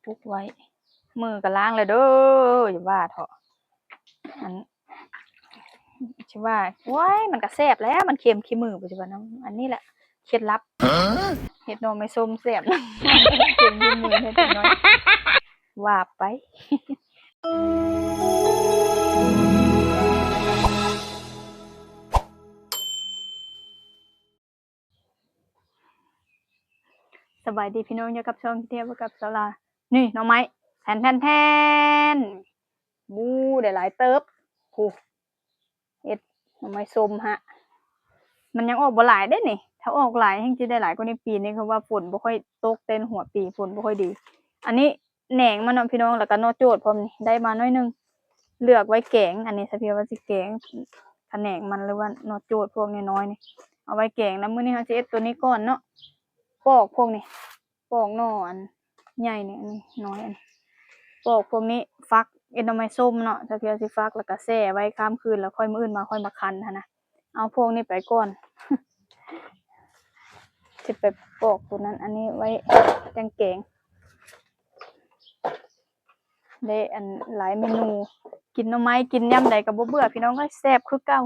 ປຸກໄວ້ ມືກໍລ້າງແລ້ວເດີ ຢ່າວ່າເຖາະ ອັນ ຊິວ່າ ໂອ້ຍ ມັນກໍແຊບແລ້ວ ມັນເຄັມຂີ້ມື ປັດຈຸບັນນະ ອັນນີ້ແຫຼະເຄັດລັບ ຮະ ເຮັດໜໍ່ໄມ້ສົ້ມແຊບ ເຄັມຂີ້ມືແທ້ເດັກນ້ອຍ ວ່າໄປ. ສະບາຍດີພີ່ນ້ອງ ຢູ່ກັບຊ່ອງທີ່ທ່ຽວກັບສາລາ ນີ້ໜໍ່ໄມ້ ແທນໆໆ ໂອ້ ໄດ້ຫຼາຍເຕີບ ໂອ້ ເຮັດໜໍ່ໄມ້ສົ້ມຮະ ມັນຍັງອອກບໍ່ຫຼາຍເດ້ນີ້ ຖ້າອອກຫຼາຍແຮ່ງຊິໄດ້ຫຼາຍກວ່ານີ້ ປີນີ້ຄືວ່າຝົນບໍ່ຄ່ອຍຕົກ ແຕ່ຫົວປີຝົນບໍ່ຄ່ອຍດີ ອັນນີ້ ແໜງມັນເນາະພີ່ນ້ອງ ແລ້ວກໍໜໍ່ໂຈດພ້ອມນີ້ ໄດ້ມາໜ້ອຍໜຶ່ງ ເລືອກໄວ້ແກງ ອັນນີ້ສາວພຽວວ່າຊິແກງຂະແໜງມັນ ຫຼືວ່າໜໍ່ໂຈດພວກນ້ອຍໆນີ້ ເອົາໄວ້ແກງ ແລ້ວມື້ນີ້ເຮົາຊິເຮັດຕົວນີ້ກ່ອນເນາະ ປອກພວກນີ້ ປອກໜໍ່ອັນໃຫຍ່ນີ້ ອັນນີ້ນ້ອຍອັນ ປອກພວກນີ້ ຟັກ ເຮັດໜໍ່ໄມ້ສົ້ມເນາະ ສາວພຽວຊິຟັກ ແລ້ວກໍແຊ່ໄວ້ຂ້າມຄືນ ແລ້ວຄ່ອຍມື້ອື່ນມາ ຄ່ອຍມາຄັ້ນຫັ້ນນະ. ເອົາພວກນີ້ໄປກ່ອນ ຊິໄປປອກໂຕນັ້ນ ອັນນີ້ໄວ້ຈັ່ງແກງ ໄດ້ອັນຫຼາຍເມນູ ກິນໜໍ່ໄມ້ ກິນຍາມໃດກໍບໍ່ເບື່ອ ພີ່ນ້ອງເອີຍ ແຊບຄືເກົ່າ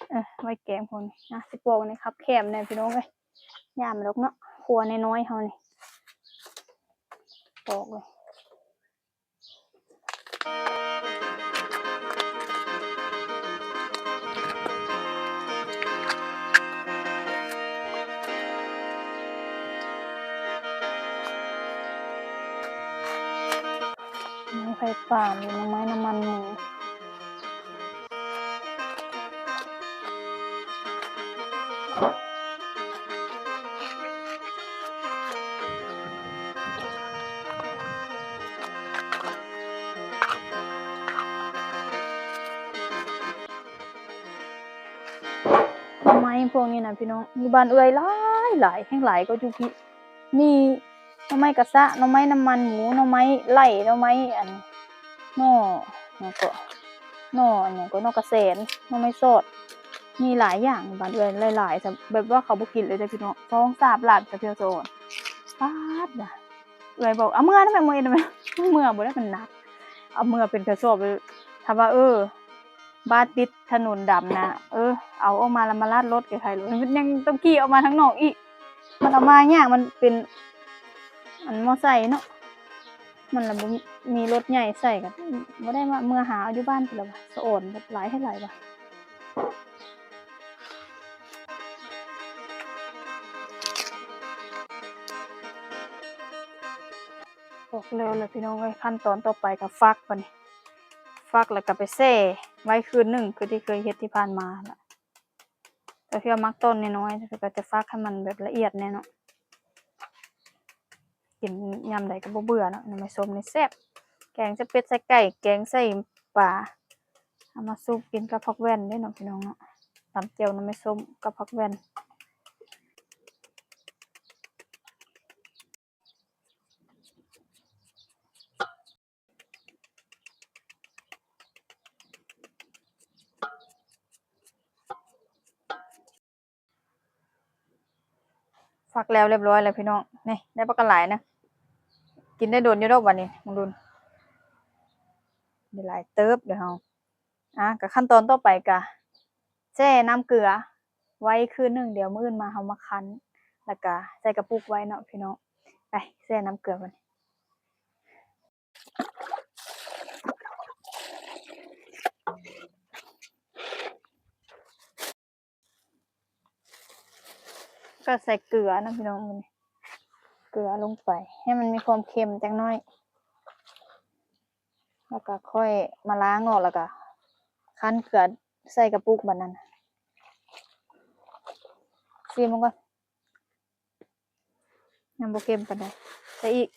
ເອີ ໄວ້ແກງພວກນີ້ນະ ຊິປອກໃນຄັບແຄບແດ່ ພີ່ນ້ອງເອີຍ ຢ້ານດອກເນາະ ຄົວນ້ອຍໆເຮົານີ້ ປອກເລີຍ. ໄມ້ໄຜ່ປ່າ ມີໜໍ່ໄມ້ນ້ຳມັນໝູ. ໜໍ່ໄມ້ພວກນີ້ນະພີ່ນ້ອງ ຢູ່ບ້ານເອື້ອຍຫຼາຍໆ ແຮ່ງຫຼາຍກວ່າຢູ່ພີ້ ມີໜໍ່ໄມ້ກະຊະ ໜໍ່ໄມ້ນ້ຳມັນໝູ ໜໍ່ໄມ້ໄລ່ ໜໍ່ໄມ້ອັນ ໜໍ່ຫຍັງເກາະ ໜໍ່ຫຍັງເກາະ ໜໍ່ກະແສນ ໜໍ່ໄມ້ສອດ ມີຫຼາຍຢ່າງບ້ານເອື້ອຍ ຫຼາຍໆ ແບບວ່າເຂົາບໍ່ກິນເລີຍເດ້ພີ່ນ້ອງ ສອງສາມລັດ ສາວພຽວສະອອນ ປາດວ່າ ເອື້ອຍບອກ ເອົາເມືອນຳແມ່ ເມືອນຳແມ່ ເມືອບໍ່ໄດ້ ມັນໜັກ ເອົາເມືອເປັນກະສອບ ຖ້າວ່າ ເອີ ບ້ານຕິດຖະໜົນດຳນະ ເອີ ເອົາອອກມາແລ້ວມາລາດລົດກໍໄຄໂລດ ມັນຍັງຕ້ອງຂີ່ອອກມາທາງນອກອີກ ມັນເອົາມາຍາກ ມັນເປັນອັນມໍໄຊເນາະ ມັນລະບໍ່ມີລົດໃຫຍ່ໃສ່ ກໍບໍ່ໄດ້ມາ ເມືອຫາເອົາຢູ່ບ້ານພຸ້ນລະວ່າ ສະອອນແບບຫຼາຍໃຫ້ຫຼາຍວ່າ. ອອກແລ້ວລະພີ່ນ້ອງເອີຍ ຂັ້ນຕອນຕໍ່ໄປກໍຟັກບາດນີ້ ຟັກແລ້ວກໍໄປແຊ່ໄວ້ຄືນໜຶ່ງ ຄືທີ່ເຄີຍເຮັດທີ່ຜ່ານມາລະ ແຕ່ເທື່ອມັກຕອນນ້ອຍໆ ແລ້ວກໍຈະຟັກໃຫ້ມັນແບບລະອຽດແດ່ເນາະ ກິນຍາມໃດກໍບໍ່ເບື່ອເນາະ ໜໍ່ໄມ້ສົ້ມນີ້ແຊບ ແກງໃສ່ເປັດໃສ່ໄກ່ ແກງໃສ່ປາ ເອົາມາສູບກິນກັບຜັກແວ່ນເດ້ເນາະ ພີ່ນ້ອງເນາະ ຕຳແຈ່ວໜໍ່ໄມ້ສົ້ມກັບຜັກແວ່ນ. ຟັກແລ້ວຮຽບຮ້ອຍແລ້ວພີ່ນ້ອງ ນີ້ໄດ້ບັກຫຼາຍນະ ກິນໄດ້ດົນຢູ່ດອກບາດນີ້ ເບິ່ງດູ ໄດ້ຫຼາຍເຕີບເດີເຮົາ ອ່າ ກໍຂັ້ນຕອນຕໍ່ໄປກໍແຊ່ນ້ຳເກືອໄວ້ຄືນໜຶ່ງ ດຽວມື້ອື່ນມາເຮົາມາຄັ້ນ ແລ້ວກໍໃສ່ກະປຸກໄວ້ເນາະພີ່ນ້ອງ ໄປແຊ່ນ້ຳເກືອບາດນີ້. ກໍໃສ່ເກືອນຳພີ່ນ້ອງ ເກືອລົງໄປ ໃຫ້ມັນມີຄວາມເຄັມຈັກໜ້ອຍ ແລ້ວກໍຄ່ອຍມາລ້າງອອກ ແລ້ວກໍຄັ້ນເກືອໃສ່ກະປຸກບາດນັ້ນ ຊີມເບິ່ງກ່ອນ. ຍັງບໍ່ເຄັມປານໃດ ໃສ່ອີກ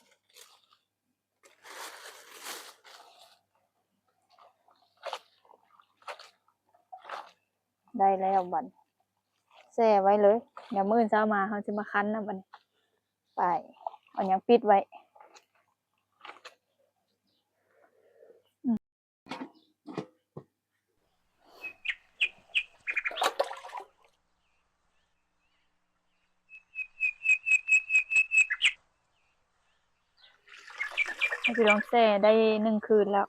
ໄດ້ແລ້ວບັດ ແຊ່ໄວ້ເລີຍ ດຽວມື້ອື່ນເຊົ້າມາເຮົາຊິມາຄັ້ນນຳບັດນີ້ ໄປ ເອົາຫຍັງປິດໄວ້. ເ ພີ່ນ້ອງ ແຊ່ໄດ້ໜຶ່ງຄືນແລ້ວ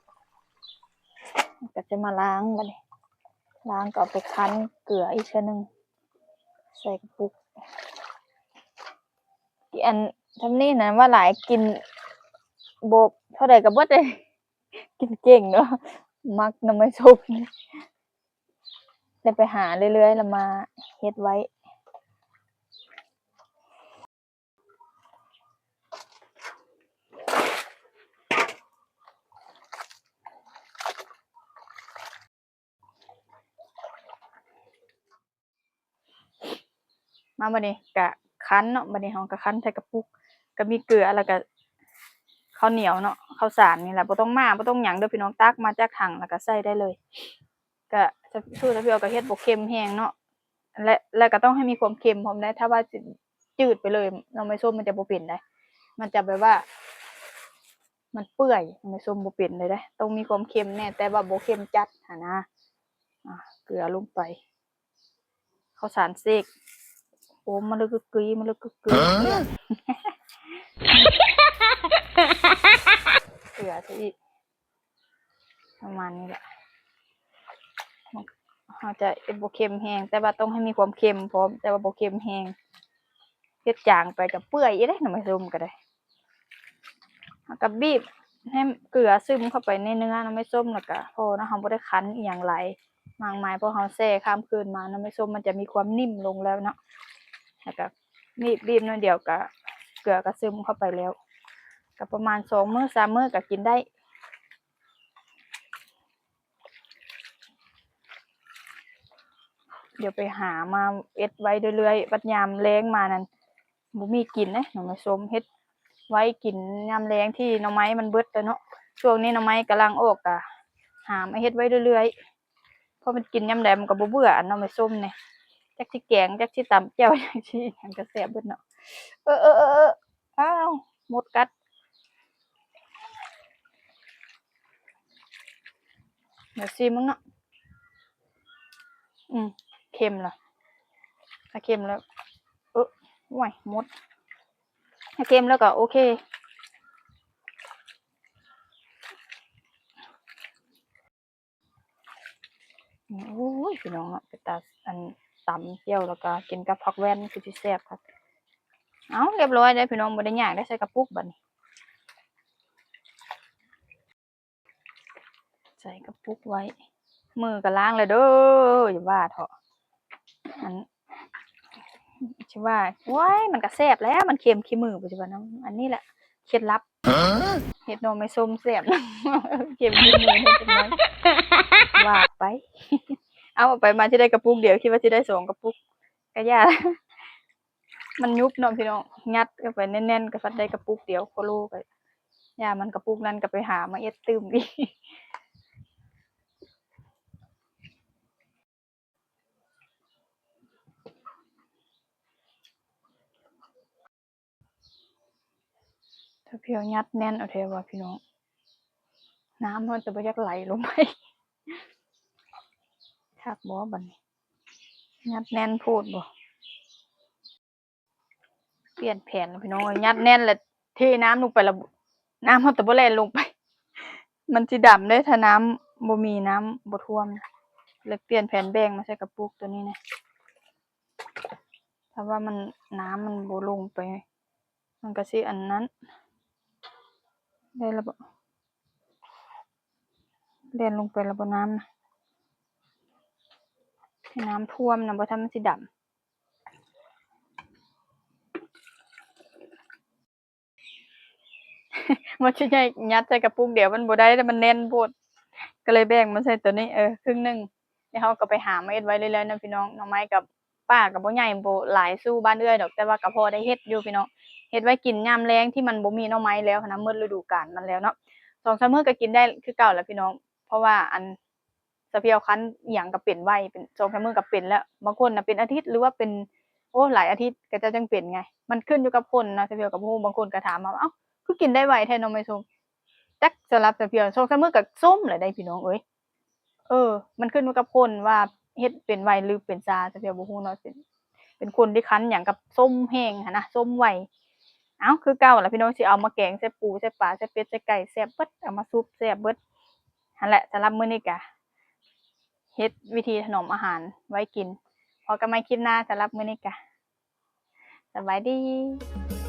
ກໍຈະມາລ້າງບັດນີ້ ລ້າງກໍເອົາໄປຄັ້ນເກືອອີກເທື່ອໜຶ່ງ ໃສ່ກະປຸກ ອັນ ຊ່ຳນີ້ນະ ວ່າຫຼາຍກິນບໍ່ເທົ່າໃດກໍເບິດເດ້ ກິນເກັ່ງເນາະ ມັກໜໍ່ໄມ້ສົ້ມ ແຕ່ໄປຫາເລື້ອຍໆ ແລ້ວມາເຮັດໄວ້. ມາບັດນີ້ກະຄັ້ນເນາະ ບັດນີ້ເຮົາກະຄັ້ນໃສ່ກະປຸກ ກະມີເກືອ ແລ້ວກະເຂົ້າໜຽວເນາະ ເຂົ້າສານນີ້ແຫຼະ ບໍ່ຕ້ອງໝ້າ ບໍ່ຕ້ອງຫຍັງເດີພີ່ນ້ອງ ຕັກມາຈາກຖັງແລ້ວກະໃສ່ໄດ້ເລີຍ. ກະ ສູດສາວພຽວກະເຮັດບໍ່ເຄັມແຮງເນາະ ແລະ ແລະກະຕ້ອງໃຫ້ມີຄວາມເຄັມພ້ອມໄດ໋ ຖ້າວ່າຊິຈືດໄປເລີຍ ໜໍ່ໄມ້ສົ້ມມັນຈະບໍ່ເປັນໄດ໋ ມັນຈະແບບວ່າ ມັນເປື່ອຍ ໜໍ່ໄມ້ສົ້ມບໍ່ເປັນເລີຍເດ້ ຕ້ອງມີຄວາມເຄັມແດ່ ແຕ່ວ່າບໍ່ເຄັມຈັດຫັ້ນນະ. ອ່າ ເກືອລົງໄປ ເຂົ້າສານເສກ ໂອ້ ມາເລີກກຶກກຶຍ ມາເລີກກຶກກຶຍ ເກືອຊະອີກ ປະມານນີ້ແຫຼະ ເຮົາຈະເຮັດບໍ່ເຄັມແຮງ ແຕ່ວ່າຕ້ອງໃຫ້ມີຄວາມເຄັມພ້ອມ ແຕ່ວ່າບໍ່ເຄັມແຮງ ເຮັດຈາງໄປກະເປື່ອຍອີກເດ້ ໜໍ່ໄມ້ສົ້ມກະໄດ້. ເຮົາກະບີບໃຫ້ເກືອຊຶມເຂົ້າໄປໃນເນື້ອໜໍ່ໄມ້ສົ້ມ ແລ້ວກະພໍເນາະ ເຮົາບໍ່ໄດ້ຄັ້ນອີ່ຫຍັງຫຼາຍມາກມາຍ ເພາະເຮົາແຊ່ຂ້າມຄືນມາ ໜໍ່ໄມ້ສົ້ມມັນຈະມີຄວາມໜິ່ມລົງແລ້ວເນາະ ແລ້ວກະບີບ ບີບໜ້ອຍດຽວກະເກືອກະຊຶມເຂົ້າໄປແລ້ວ ກະປະມານສອງມື້ສາມມື້ກະກິນໄດ້. ດຽວໄປຫາມາເຮັດໄວ້ເລື້ອຍໆ ບັດຍາມແລງມານັ້ນ ບໍ່ມີກິນເດ້ ໜໍ່ໄມ້ສົ້ມ ເຮັດໄວ້ກິນຍາມແລງທີ່ໜໍ່ໄມ້ມັນເບິດແລ້ວເນາະ ຊ່ວງນີ້ໜໍ່ໄມ້ກຳລັງອອກ ກະຫາມາເຮັດໄວ້ເລື້ອຍໆ ເພາະມັນກິນຍາມໃດມັນກະບໍ່ເບື່ອ ອັນໜໍ່ໄມ້ສົ້ມນີ້ ຈັກຊິແກງ ຈັກຊິຕຳແຈ່ວ ຈັກຊິຫຍັງກະແຊບເບິດເນາະ. ເອີໆໆ ອ້າວ ມົດກັດ ດຽວຊີມເບິ່ງເນາະ ອືມ ເຄັມລະ ຖ້າເຄັມແລ້ວ ເອີ ໂອ້ຍ ມົດ ຖ້າເຄັມແລ້ວກໍໂອເຄ. ໂອ້ຍ ພີ່ນ້ອງເນາະ ເປັນຕາ ອັນ ຕຳແຈ່ວ ແລ້ວກໍກິນກັບຜັກແວ່ນ ຄືຊິແຊບຄັກ. ເອົ້າ ລຽບຮ້ອຍເດ້ພີ່ນ້ອງ ບໍ່ໄດ້ຍາກເດ້ ໃສ່ກະປຸກບັດນີ້. ໃສ່ກະປຸກໄວ້ ມືກໍລ້າງແລ້ວເດີ ຢ່າວ່າເຖາະ ອັນ ຊິວ່າ ໂອ້ຍ ມັນກໍແຊບແລ້ວ ມັນເຄັມຂີ້ມື ບໍ່ຊິວ່ານຳ ອັນນີ້ແຫຼະເຄັດລັບ ເຮັດໜໍ່ໄມ້ສົ້ມແຊບ ເຄັມຂີ້ມື ວ່າໄປ ເອົາ ເອົາໄປມາຊິໄດ້ກະປຸກດຽວ ຄິດວ່າຊິໄດ້ສອງກະປຸກ ກະຢ່າ ມັນຍຸບເນາະພີ່ນ້ອງ ຍັດເຂົ້າໄປແໜ້ນໆ ກະພັດໄດ້ກະປຸກດຽວໂຄໂລ ກະຢ່າມັນ ກະປຸກນັ້ນກະໄປຫາມາເຮັດຕື່ມອີກ. ຖ້າພຽວຍັດແໜ້ນເອົາແທ້ວ່າພີ່ນ້ອງ ນ້ຳມັນຈະບໍ່ຢາກໄຫຼລົງໄປ ຄັກບໍ່ບັດນີ້ ຍັດແໜ້ນໂພດບໍ່? ປ່ຽນແຜນພີ່ນ້ອງເອີຍ ຍັດແໜ້ນແລ້ວເທນ້ຳລົງໄປ ແລ້ວນ້ຳມັນຈະບໍ່ແລ່ນລົງໄປ ມັນຊິດຳເດ້ ຖ້ານ້ຳບໍ່ມີ ນ້ຳບໍ່ຖ້ວມ ແລ້ວປ່ຽນແຜນແບ່ງມາໃສ່ກະປຸກໂຕນີ້ນະ ຖ້າວ່າມັນ ນ້ຳມັນບໍ່ລົງໄປ ມັນກໍຊິອັນນັ້ນ ໄດ້ແລ້ວບໍ່? ແລ່ນລົງໄປແລ້ວບໍ່ນ້ຳນະ? ໃຫ້ນ້ຳຖ້ວມນະ ບໍ່ທັນມັນຊິດຳ. ມັນຊິໃຫຍ່ ຍັດໃສ່ກະປຸກດຽວມັນບໍ່ໄດ້ ແລ້ວມັນແໜ້ນໂພດ ກໍເລີຍແບ່ງມາໃສ່ໂຕນີ້ ເອີ ຄຶ່ງໜຶ່ງ ແລ້ວເຮົາກໍໄປຫາມາເຮັດໄວ້ເລື້ອຍໆເນາະພີ່ນ້ອງ. ໜໍ່ໄມ້ກັບປ່າກໍບໍ່ໃຫຍ່ ບໍ່ຫຼາຍສູ່ບ້ານເອື້ອຍດອກ ແຕ່ວ່າກໍພໍໄດ້ເຮັດຢູ່ພີ່ນ້ອງ ເຮັດໄວ້ກິນຍາມແລງທີ່ມັນບໍ່ມີໜໍ່ໄມ້ແລ້ວຫັ້ນນະ ໝົດລະດູການມັນແລ້ວເນາະ ສອງສາມມື້ກໍກິນໄດ້ຄືເກົ່າແຫຼະພີ່ນ້ອງ ເພາະວ່າອັນ ສະພຽວຄັນອີ່ຫຍັງກໍເປັນໄວ ເປັນສອງສາມມື້ກໍເປັນແລ້ວ ບາງຄົນນະເປັນອາທິດ ຫຼືວ່າເປັນ ໂອ້ ຫຼາຍອາທິດເຂົາເຈົ້າຈັ່ງເປັນໄງ ມັນຂຶ້ນຢູ່ກັບຄົນນະ ສະພຽວກໍບໍ່ຮູ້ ບາງຄົນກໍຖາມມາວ່າ ເອົ້າ ຄືກິນໄດ້ໄວແທ້ໜໍ່ໄມ້ສົ້ມ ຈັກສຳລັບສະພຽວ ສອງສາມມື້ກໍສົມແລ້ວໃດ໋ພີ່ນ້ອງເອີຍ. ເອີ ມັນຂຶ້ນຢູ່ກັບຄົນວ່າເຮັດເປັນໄວຫຼືເປັນຊ້າ ສະພຽວບໍ່ຮູ້ເນາະ ເປັນ ເປັນຄົນທີ່ຄັນຫຍັງກໍສົມແຮງຫັ້ນນະ ສົມໄວ ເອົ້າ ຄືເກົ່າລະພີ່ນ້ອງ ຊິເອົາມາແກງໃສ່ປູໃສ່ປາໃສ່ເປັດໃສ່ໄກ່ ແຊບເບິດ ເອົາມາຊຸບແຊບເບິດ. ຫັ້ນແຫຼະ ສຳລັບມື້ນີ້ກະເຮັດວິທີຖະໜອມອາຫານໄວ້ກິນ. ພໍກັນໃໝ່ຄລິບໜ້າ ສຳລັບມື້ນີ້ກະ ສະບາຍດີ.